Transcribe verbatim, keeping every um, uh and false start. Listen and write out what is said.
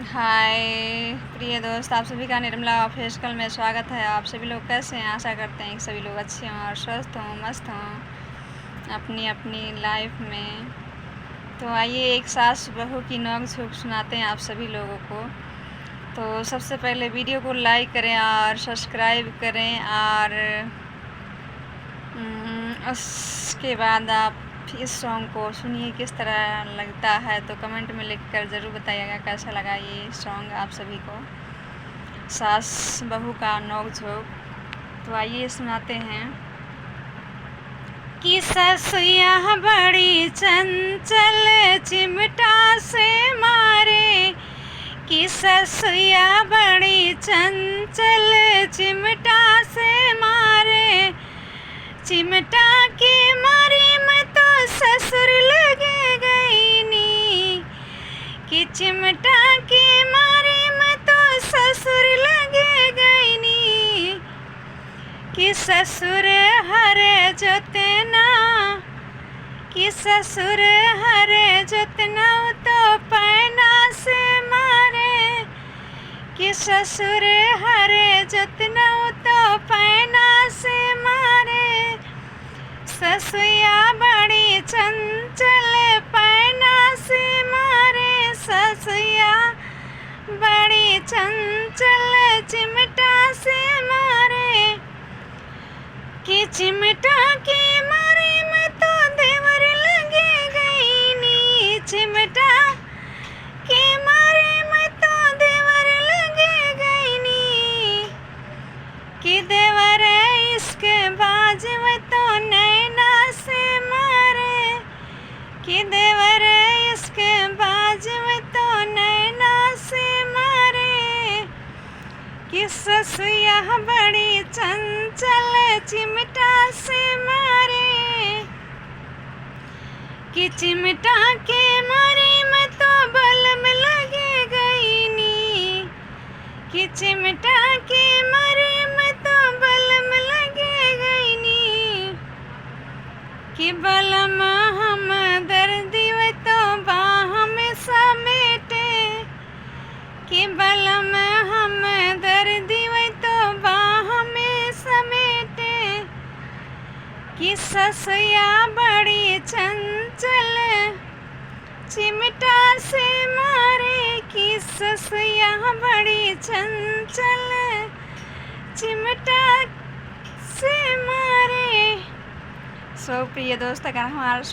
हाय प्रिय दोस्त, आप सभी का निर्मला ऑफिशियल में स्वागत है। आप सभी लोग कैसे हैं? आशा करते हैं कि सभी लोग अच्छे हों और स्वस्थ हों, मस्त हों अपनी अपनी लाइफ में। तो आइए, एक सास बहू की नोक झोंक सुनाते हैं आप सभी लोगों को। तो सबसे पहले वीडियो को लाइक करें और सब्सक्राइब करें और, हम्म, उसके बाद आप इस सॉन्ग को सुनिए, किस तरह लगता है तो कमेंट में लिखकर ज़रूर बताइएगा कैसा लगा ये सॉन्ग आप सभी को, सास बहू का नोक झोंक। तो आइए सुनाते हैं। कि ससुया बड़ी चंचल चिमटा से मारे, कि ससुया बड़ी चंचल चिमटा से मारे। चिमटा के मारे में तो ससुर लगे गईनी, कि चिमटा के मारे में तो ससुर लगे गईनी। कि ससुर हरे जोतना, कि ससुर हरे जोतना उ तो पैना से मारे, कि ससुर हरे जोतना उ तो पैना से मारे। ससुया बड़ी चंचल पैना से मारे, ससुया बड़ी चंचल चिमटा से मारे। कि चिमटा के मारे में तो देवर लगे गईनी, चिमटा के मारे में तो देवर लगे गईनी। कि देवर इश्क बाज में तो नैना से मारे, कि देवर इश्क बाज में तो नैना से मारे। कि ससुया बड़ी चंचल चिमटा से मारे, कि चिमटा के मारे में तो बलम लगे गईनी, कि चिमटा के मारे में तो बलम लगे गईनी। कि बलम हम दर्दी वे तो बाह में समेटे, कि बलम हम दर्दी वे तो बाह में समेटे। कि ससुया बड़ी चंचल चिमटा से मारे, कि ससुया बड़ी चंचल चिमटा से मारे। So प्रिय दोस्त, अगर हमारा